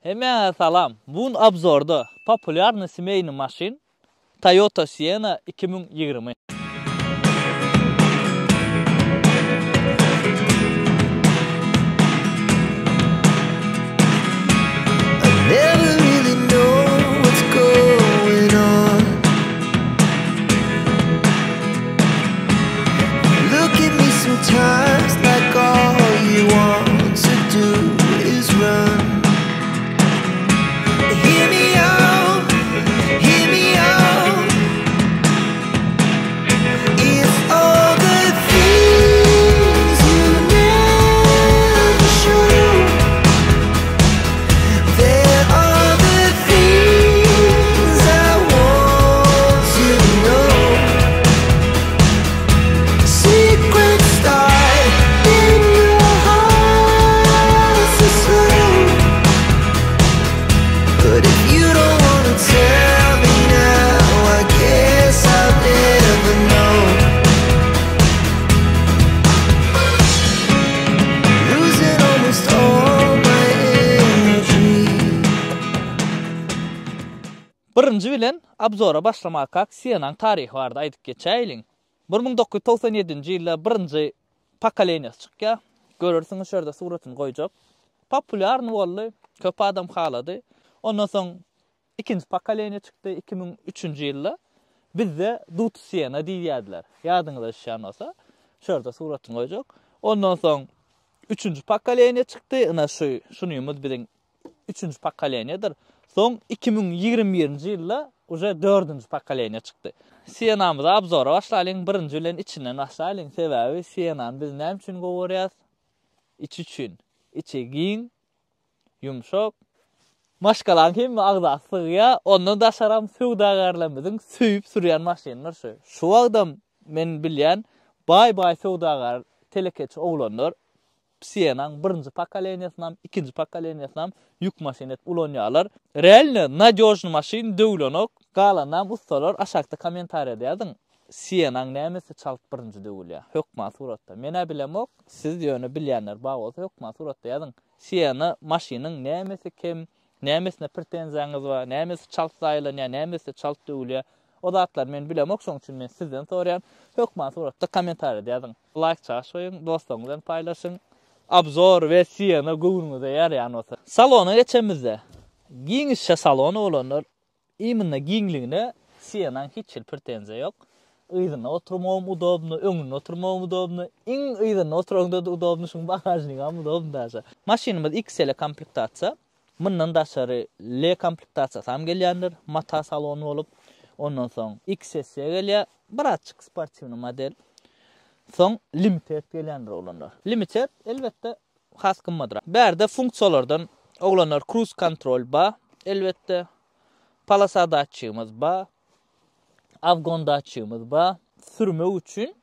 Hemmäňize salam. Bu gün obzorda populýarnyý semeýnyý maşyn Toyota Sienna 2020. I never really know what's going on. Look at me sometimes like all you want to do is run. Hear me out, hear me out. It's all the things you never show. There are the things I want to know. Secrets die in your heart so slow. But if you don't wanna tell me now, I guess I'll never know. Losing almost all my energy. Birinji bilen obzora başlamakak Siennaň taryhy barada aýdyp geçäýeliň. 1997-nji ýylda birinji pokoleniýasy çykýar. Görersiňiz şu ýerde suratyny goýjak. Populýarny boldy, köp adam halady. Ondan soň ikinji pokoleniýa çykdy 2003-nji ýylda. Bizde Dut Sienna diýýärdiler. Ýadyňyza düşýän bolsa, şu ýerde suratyny goýjak. Ondan soň üçünji pokoleniýa çykdy. Ine şu şunymyz biziň üçünji pokoleniýadyr. Soň 2021-nji ýylda uje dördünji pokoleniýa çykdy. Sienamyza obzora başlalyň, birinji bilen içinden başlalyň. Sebäbi Sienany biz näme üçin gowy görýäs? Içi üçin. Içi giň, ýumşak. Maşgalaň hemme agzasy sygýar. Ondan daşaram söwdagärlerimiziň söýüp sürýän maşynydyr şu. Şu wagtam men bilýän baý-baý söwdagär telekeçi oglanlar Siennaň birinji pokoleniýasynam, ikinji pokoleniýasynam ýük maşyn edip ulanýarlar. Realno nadýožnyý maşyn döwlenok. Galanam ussalar aşakda kommentariýada ýazyň. Siennaň nämesi çalt birinji döwülýär? Hökman suratda. Men-ä bilemok, siz ýöne bilýänler bar bolsa hökman suratda ýazyň. Sienna maşynyň nämesi kem, nämesine pretenziýaňyz bar, nämesi çalt zaýalanýar, nämesi çalt döwülýär. O zatlary men bilemok, şoň üçin men sizden soraýan. Hökman suratda kommentariýada ýazyň. Laýk çaş goýuň, dostlaryňyz bilen paýlaşyň. Obzor we Sienna göwnüňize ýaraýan bolsa. Salona geçemizde, giňişçe salon oglanlar, imенно giňligine Siennaň hiç hili pretenziýa ýok. Yzynda oturmagam udobno, öňünde oturmagam udobno, iň yzynda oturaňda-da udobno, şuň bagažnigam udobno daže. Maşynymyz XL komplektasiýa. Mundan daşary L komplektasiýasam gelýändir, mata salon bolup. Ondan soň XS gelýär, birazçyk sportiwnyý model. Soň Limited gelýändir oglanlar. Limited elbetde has gymmadrak. Bärde funksiýalardan oglanlar kruz kontrol ba, elbetde. Polasa datçigimiz ba. Avgon datçigimiz ba. Sürmek üçin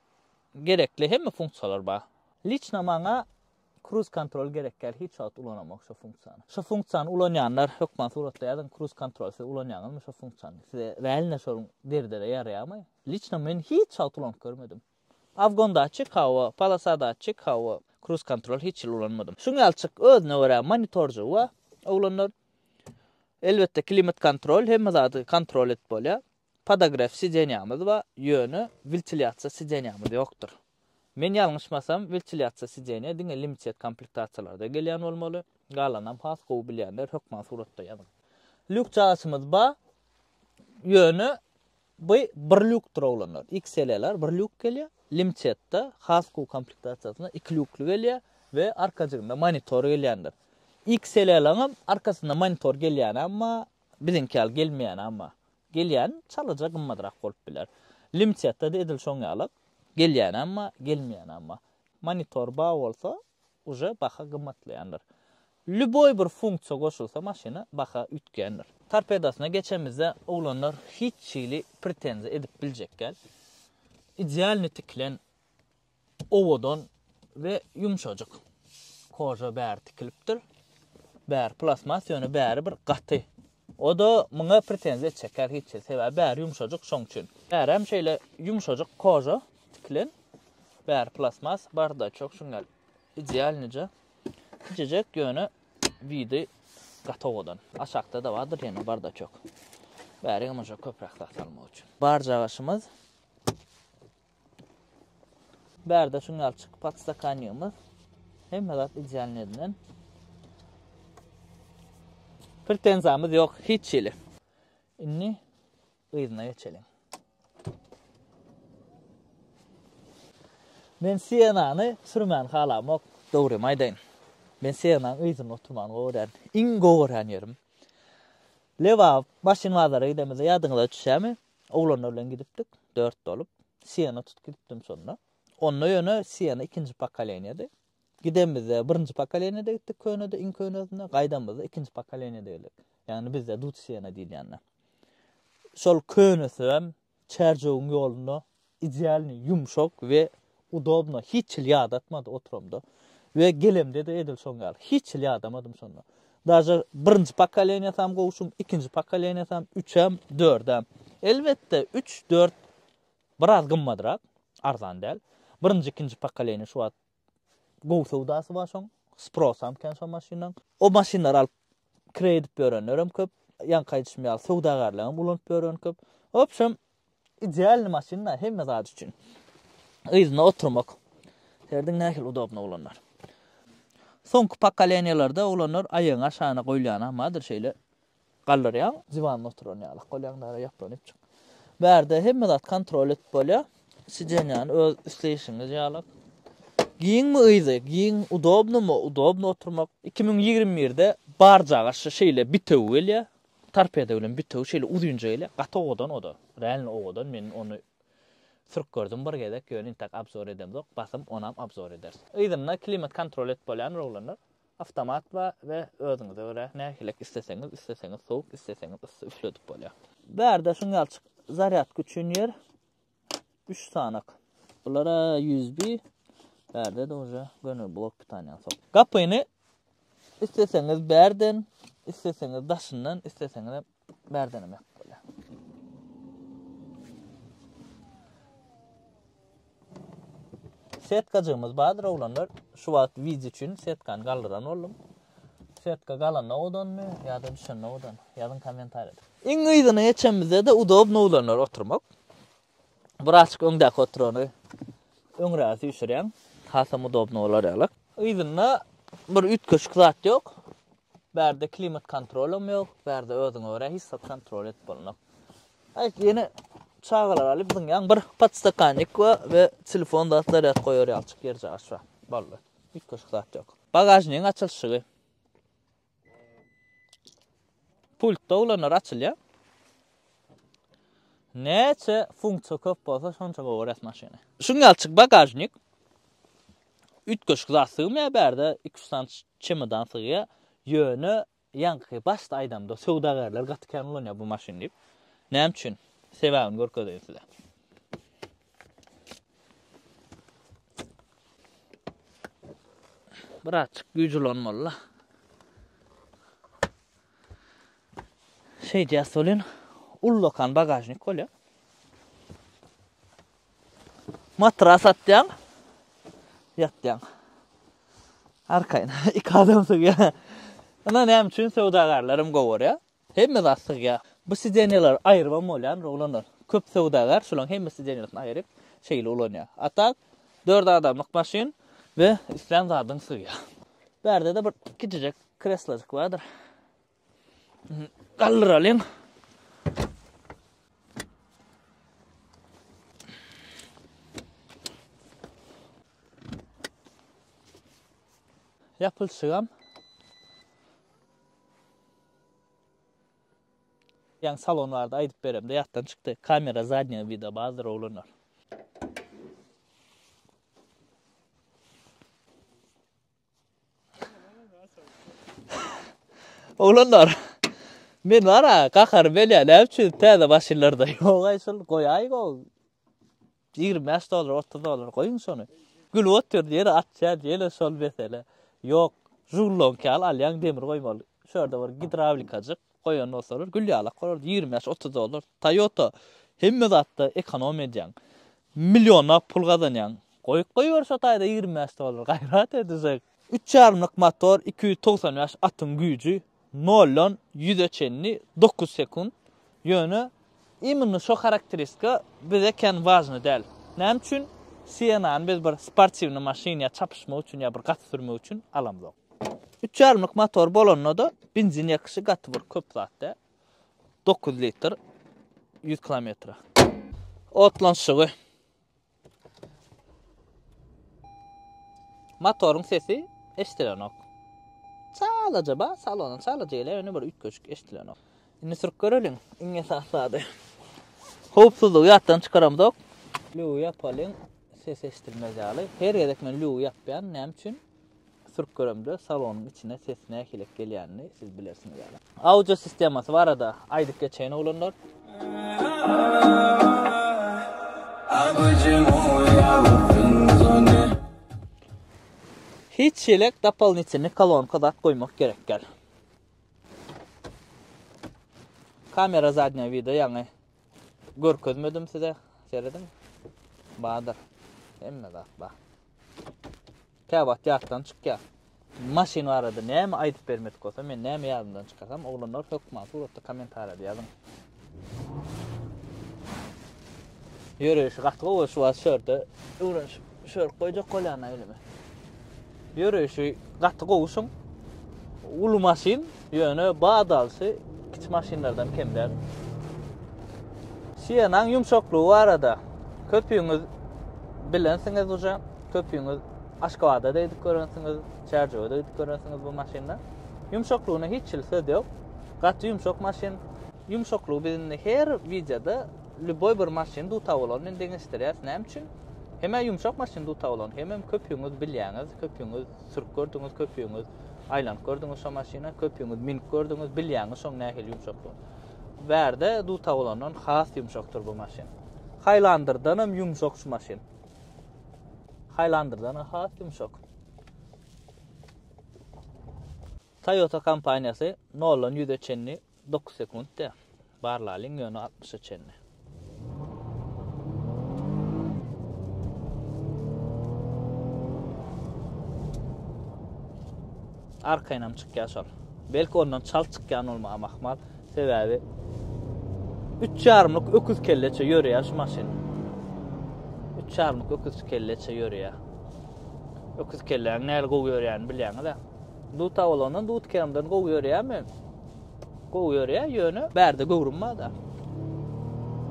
gerekli hemme funksiýalar ba. Liçno maňa Kruz kontrol gerek däl hiç wagt ulanamok şo funksiýany. Şo funksiýany ulanýanlar hökman suratda ýazyň kruz kontrol siz ulanýaňyzmy şo funksiýany size realno şonuň derdere ýaraýarmy? Liçno men hiç wagt ulanyp görmedim. Avgon datçik hawa, polasa datçik hawa, kruz kontrol hiç hili ulanmadym. Şuň ýalyçyk özüne görä monitorjygy bar oglanlar. Elbetde klimat kontrol hemme zady kontrol edip bolýar. Podogref sidenýamyz bar, ýöne wiltilýasiýa sidenýamyz ýokdur. Men ýalňyşmasam, wiltilýasiýa sidenýa diňe limited komplektasiýalarda gelýän bolmaly. Galanam has gowy bilýänler hökman suratda ýazyň. Lýuk çagasymyz bar, ýöne bu bir lýukdyr oglanlar. XL-ler bir lýuk gelýär, limitedde has gowy komplektasiýasynda iki lýukly gelýär we arkajygynda monitor gelýändir. XL-leriňem arkasynda monitor gelýänem bar, Biziňki ýaly gelmeýän amma. Gelýän çalaja gymmadrak bolup biler. Limitedde-de edil şoň ýaly. Gelýän amma, gelmeýän amma. Monitor bar bolsa, uje baha gymmatlaýandyr. Lýuboý bir funksiýa goşulsa maşyna baha üýtgändir. Torpedosyna geçemizde oglanlar hiç hili pretenziýa edip biljek däl. Idealny tikilen Owadan we ýumşajyk. Koža bäri tikilipdir. Bäri plasmas, ýöne bäri bir gaty. O-da muňa pretenziýa etjekler hiç hili. Sebäbi bäri ýumşajyk şoň üçin. Bärem şeýle ýumşajyk koža tikilen. Bäri plasmas, bardaçok şuň ýaly idealnyja. Kiçijek ýöne widi. Gaty owadan. Aşakda-da bardyr ýene bardaçok. Bärigem uje köpräk zat salmak üçin. Barjagaşymyz. Bärde şuň ýaly çykyp podstakanigimiz. Hemme zat idealny edilen. Pretenzamyz ýok hiç hili. Indi yzyna geçeliň. Men Sienany sürmäni halamok, dogrymy aýdaýyn. Men Sienanyň yzynda oturmany gowy görýän. Iň gowy görýän ýerim. Lebap maşyn bazara gidemizde ýadyňyza düşýärmi? Oglanlar bilen gidipdik, dört bolup. Siena tutup gidipdim şonda. Onda ýöne Siena ikinji pokoleniýady. Gidemizde birinji pokoleniýada gitdik könede, iň könesinde, gaýdamyzda ikinji pokoleniýada geldik. Ýagny bizde Dut Siena diýilýände. Şol könesem Çärjewiň ýolunda idealnyý ýumşak we udobno hiç hili ýadatmady oturamda. We gelemde-de edil şoň ýaly. Hiç hili ýadamadym şonda. Daže birinji pokoleniýasam gowşuň, ikinji pokoleniýasam, üçem, dördem. Elbetde üç, dört Biraz gymmadrak, arzan däl. Birinji, ikinji pokoleniýa şu wagt gowy söwdasy bar şoň. Sprosam kän şo maşynlaň. O maşynlary alyp kireý edip ýörenlerem köp. Ýaňky aýdyşym ýaly söwdagärlerem ulanyp ýören köp. Wobşem idealnyý maşyn-da hemme zat üçin. Yzynda oturmak. Serediň nähili udobno oglanlar. Soňky pokoleniýalarda oglanlar aýagyň aşagyna goýulýanam bardyr şeýle. Galdyrýaň, diwanda oturan ýaly bolýaň dara ýaplanyp çyk. Bärde hemme zat kontrol edip bolýar. Sidenýany öz isleýşiňiz ýaly. Giňmi yzy, giň, udobnymy, udobny oturmak. 2021-de barjaga şeýle bitewi gelýär. Torpeda bilen bitewi şeýle uzynja gelýär. Gaty owadan o-da. Realno owadan. Men ony sürüp gördüm bir gezek, ýöne intäk obzor edemzok. Basym onam obzor ederis. Yzynda klimat kontrol edip bolýandyr oglanlar. Awtomat bar we özüňize görä nähilek isleseňiz, isleseňiz sowuk, isleseňiz yssy üfledip bolýar. Bärde şuň ýalyçyk zarýadka üçin ýer 3 sanak. Bulara USB, bärde-de uje göni blok pitaniýany sok. Gapyny isleseňiz bärden, isleseňiz daşyndan, isleseňizem bärdenem ýapyp bolýar. Setkajygymyz bardyr oglanlar. Şu wagt wideo üçin setkany galdyran boldum. Setka galanda owadanmy ýa-da düşende owadan? Ýazyň kommentariýada. Iň yzyna geçenimizde-de udobno oglanlar oturmak. Birazçyk öňdäki oturany öňräge süýşürýäň. Hasam udobno bolar ýaly. Yzynda bir üýtgeşik zat ýok. Bärde klimat kontrolam ýok. Bärde özüňe görä hiç zat kontrol edip bolnok. Aý ýene çagalar alyp zyňýaň bir podstakannik we we telefon zat zarýad goýar ýalyçyk ýerjagaş bar. Boldy. Üýtgeşik zat ýok. Bagažnigiň açylyşygy. Pultda oglanlar açylýar. Näçe funksiýa köp bolsa şonça gowy görýäs maşyny. Şuň ýalyçyk bagažnik. Üýtgeşik zat sygmaýar bärde 2-3 sany çemodan sygýar. Ýöne Ýaňky başda aýdamda söwdagärler gaty kän ulanýar bu maşyny diýip. Näme üçin? Sebäbini görkezeýin size. Birazçyk güýç ulanmaly-la. Şeýdýäs welin ullakan bagažnik bolýar. Matras atýaň, ýatýaň. Arkaýyn. Iki adam sygýar. Ynha näme üçin söwdagärlerem gowarýar. Hemme zat sygýar. Bu sidenýalar aýrybam bolýandyr oglanlar. Köp söwdagär şularyň hemme sidenýasyny aýryp şeýle ulanýar. A tak dört adamlyk maşyn we islän zadyň sygýar. Bärde-de bir kiçijek kreslojyk bardyr. Galdyralyň. Ýapylyşygam. Ýaňy salon barada aýdyp beremde ýatdan çykdy. Kamera zadnýa vida bardyr oglanlar. Oglanlar, men bara gaharym gelýär, näme üçin täze maşynlarda ýok aý şol goýaýyň o 25 dollar, 30 dollar goýuň şony. Gülüp otyr ýene atýan, ýene şol mesele. Ýok, Žugulonki ýaly alýaň demir goýmaly. Şu ýerde bir gidrawlikajyk goýan bolsalar gül ýalak bolardy 25-30 dollar. Toyota hemme zatda ekonom edýäň. Millionlap pul gazanýaň. Goýup goýber şo taýda 25 dollar gaýrat edijek. Üç ýarymlyk motor, 295 atyň güýji. Noldan ýüze çenli dokuz sekunt. Ýöne imенно şo harakteristika bize kän wažny däl. Näme üçin? Sienany biz bir sportiwnyý maşyn ýa çapyşmak üçin ýa bir gaty sürmek üçin alamzok. Üç ýarymlyk motor bolanda-da benzin ýakyşy gaty bir köp zat däl. 9 litr 100 kilometre. Otlanyşygy. Motoryň sesi eşdilenok. Çalaja ba, salondan çalaja gelýär, ýöne bir üýtgeşik eşdilenok. Indi sürüp göreliň, iň esasy zady. Howpsuzlygy ýatdan çykaramzok. Lüwi ýapalyň, ses eşdilmez ýaly. Her gezek men lüwi ýapýan, näme üçin? Sürüp göremde salonyň içine ses nähili gelýänini siz bilersiňiz ýaly. Audio sistemasy barada aýdyp geçeýin oglanlar. Hiç hili dopollnitelnyý kolonka zat goýmak gerek däl. Kamera zadnýa vida ýaňy görkezmedim size. Serediň. Bardyr. Hemme zat bar. Käwagt ýatdan çykýar. Maşyn barada näme aýdyp bermedik bolsam, men näme ýadymdan çykarsam, oglanlar hökman suratda kommentariýada ýazyň. Ýöreýşi gaty gowy şu wagt şörde öwrenişip şörk goýjak bolýan elime. Ýöreýşi gaty gowy şuň. Uly maşyn, ýöne badalsy kiçi maşynlardan kem däl. Siennaň ýumşaklygy barada köpüňiz bilensiňiz uje. Köpüňiz Aşgabada-da gidip görensiňiz, Çärjewe-de gidip görensiňiz bu maşynda. Ýumşaklygyna hiç hili söz ýok. Gaty ýumşak maşyn. Ýumşaklygy biz indi her wideoda lýuboý bir maşyny Dutawolon bilen deňeşdirýäris. Näme üçin? Hem-ä ýumşak maşyn Dutawolon, hemem köpüňiz bilýäňiz, köpüňiz sürüp gördüňiz, köpüňiz aýlanyp gördüňiz şo maşyna, köpüňiz münüp gördüňiz, bilýäňiz şoň nähili ýumşakdygyny. Bärde Dutawolondan has ýumşakdyr bu maşyn. Highlanderdanam ýumşak şu maşyn. Highlanderdan has ýumşak. Toyota kompaniýasy noldan ýüze çenli 9 sekunt diýýär. Barlalyň ýöne 60-a çenli. Arkaýynam çykýar şol. Belki ondan çalt çykýan bolmagam ahmal. Sebäbi üç ýarymlyk öküz kelleçe ýöreýär şu maşyn. Üç ýarymlyk öküz kelleçe ýöreýär. Öküz kelläň näli gowy ýöreýänini bilýäňiz-ä. Duta bolandan dut kemden gowy ýöreýärmi? Gowy ýöreýär, ýöne bärde göwrüm bar-da.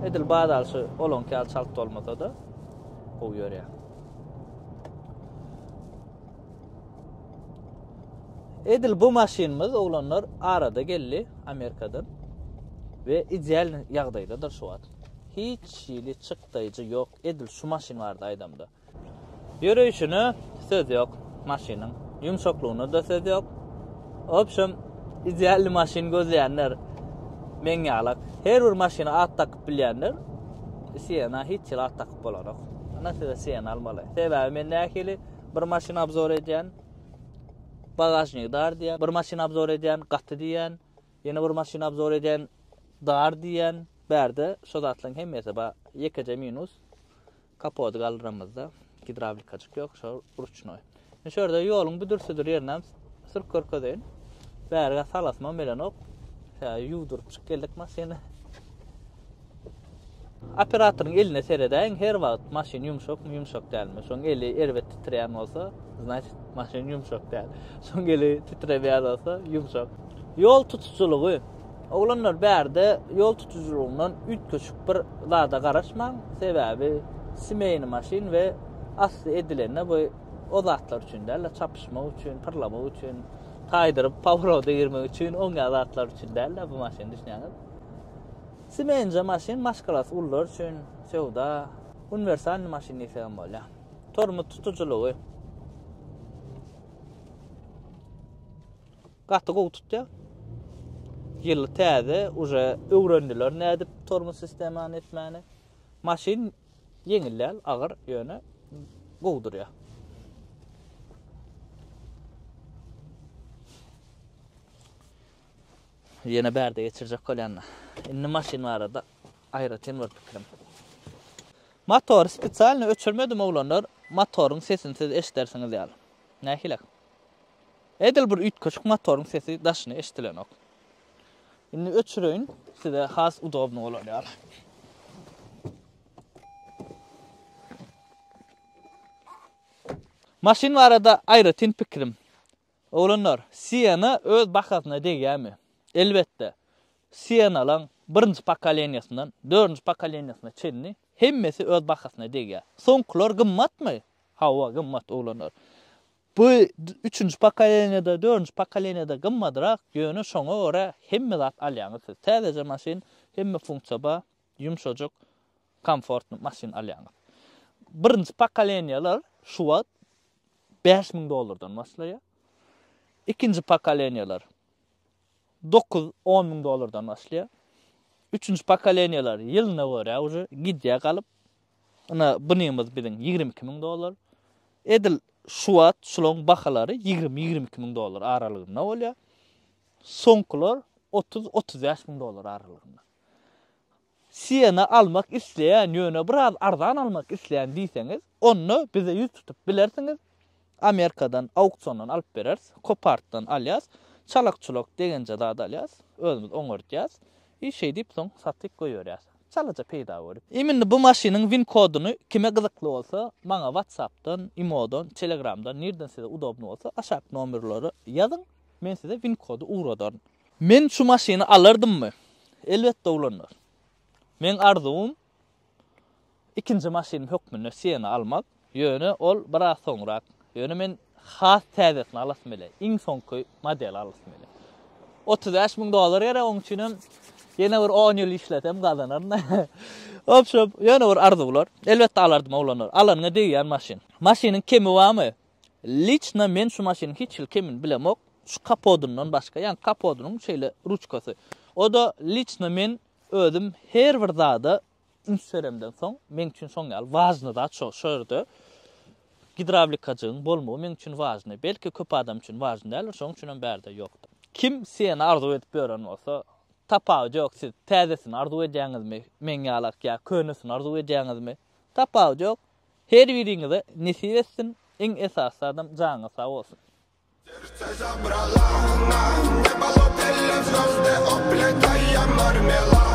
Edil badalşy olaňky ýaly çalt bolmasa-da gowy ýöreýär. Edil bu maşynymyz oglanlar arada geldi Amerikadan we ideal ýagdaýdadyr şu wagt. Hiç hili çykdaýjy ýok edil şu maşyn barada aýdamda. Ýöreýşine söz ýok maşynyň. Ýumşaklygyna-da söz ýok. Obşem idealny maşyn gözleýänler meň ýalak her bir maşyna at dakyp bilýänler Sienna hiç hili at dakyp bolanok. Ana size Sienna almaly. Sebäbi men nähili Bir maşyn obzor edýän, bagažnigi dar diýýän, bir maşyn obzor edýän, gaty diýýän, ýene bir maşyn obzor edýän, dar diýýän. Bärde şo zatlaryň hemmesi bar. Ýekeje minus, kapody galdyramyzda gidrawlikajyk ýok, şo ruçnoý. Indi şu ýerde ýoluň büdür-südür ýerinem sürüp görkezeýin. Bärige salasymam gelenok. Sebäbi ýuwduryp çykyp geldik maşyny. Operatoryň eline seredäýiň her wagt maşyn ýumşakmy ýumşak dälmi şoň eli erbet titreýän bolsa znaçit maşyn ýumşak däl şoň eli titremeýän bolsa ýumşak. Ýol tutujylygy Oglanlar bärde ýol tutujylygyndan üýtgeşik bir zada garaşmaň sebäbi simeýni maşyn we asly edilende bu o zatlar üçin dälde çapyşmak üçin pyrlamak üçin taýdyryp powroda girmek üçin oň ýaly zatlar üçin dälde bu maşyn düşünýäňiz. Simenje maşyn maşgalasy ulular üçin söwda uniwersalnyý maşyn diýsegem bolýar. Tormoz tutujylygy gaty gowy tutýar. Ýyly täze, uje öwrendiler nädip tormoz sistemany etmäni. Maşyn ýeňil däl, agyr, ýöne gowy durýar. Ýene bärde geçirjek bolýan. Indi maşyn barada aýratyn bir pikirim. Motory spesialny öçürmedim oglanlar, motoryň sesini siz eşidersiňiz ýaly. Nähili? Edil bir üýtgeşik motoryň sesi daşyna eşdilenok. Indi öçüreýin, size has udobny bolar ýaly. Maşyn barada aýratyn pikirim. Oglanlar, Siena öz bahasyna degýärmi? Elbetde. Sienalaň birinji pokoleniýasyndan dördünji pokoleniýasyna çenli hemmesi öz bahasyna degýär. Soňkular gymmatmy? Hawa, gymmat oglanlar. Bu üçünji pokoleniýada, dördünji pokoleniýada gymmadrak, ýöne şoňa görä hemme zat alýaňyz siz. Täzeje maşyn, hemme funksiýa bar, ýumşajyk, komfortny maşyn alýaňyz. Birinji pokoleniýalar şu wagt 5000 dollardan başlaýar. Ikinji pokoleniýalar 9-10 müň dollardan başlaýar. Üçünji pokoleniýalar ýylyna görä uje gidýär galyp. Ina bunymyz biziň 22 müň dollar. Edil şu wagt şularyň bahalary 20-22 müň dollar aralygynda bolýar. Soňkular 30-35 müň dollar aralygynda. Siena almak isleýän, ýöne biraz arzan almak isleýän diýseňiz, onda bize ýüz tutup bilersiňiz. Amerikadan auksiondan alyp bereris. Copartdan alýas. Çalak-çulak degenje zat alýas. Özümiz oňardýas. I şeýdip soň satyp goýberýäs. Çalaja peýda görüp. Imindi bu maşynyň win koduny kime gyzykly bolsa maňa whatsapdan, imodan, telegramdan nirden size udobny bolsa aşak nomerlere ýazyň men size win kody ugradaryn. Men şu maşyny alardymmy? Elbetde oglanlar. Meň arzuwym ikinji maşynym hökmünde Siena almak. Ýöne ol biraz soňrak. Ýöne men has täzesini alasym gelýär. Iň soňky modeli alasym gelýär. 35 müň dollar gerek oň üçinem ýene bir 10 ýyl işlesem gazanaryn. Obşem, ýöne bir arzuwlar. Elbetde alardym oglanlar. Alanyňa degýän maşyn. Maşynyň kemi barmy? Liçno men şu maşynyň hiç hili kemini bilemok. Şu kapodyndan başga, ýagny kapodynyň şeýle ruçkasy. O-da liçno men özüm her bir zada üns beremden soň, meň üçin şoň ýaly wažny zat şo, şo ýerde gidrawlikajygyň bolmagy meň üçin wažny. Belki köp adam üçin wažny däldir, şoň üçinem bärde ýokdur. Kim Siena arzuw edip ýören bolsa, tapawudy ýok, siz täzesini arzuw edýäňizmi, meň ýalak ýa könesini arzuw edýäňizmi, tapawudy ýok. Her biriňize nesip etsin, iň esasy zadam janyňyz sag bolsun. Serce zabrala ona, nieba lopele, звезды оплетая мармелад.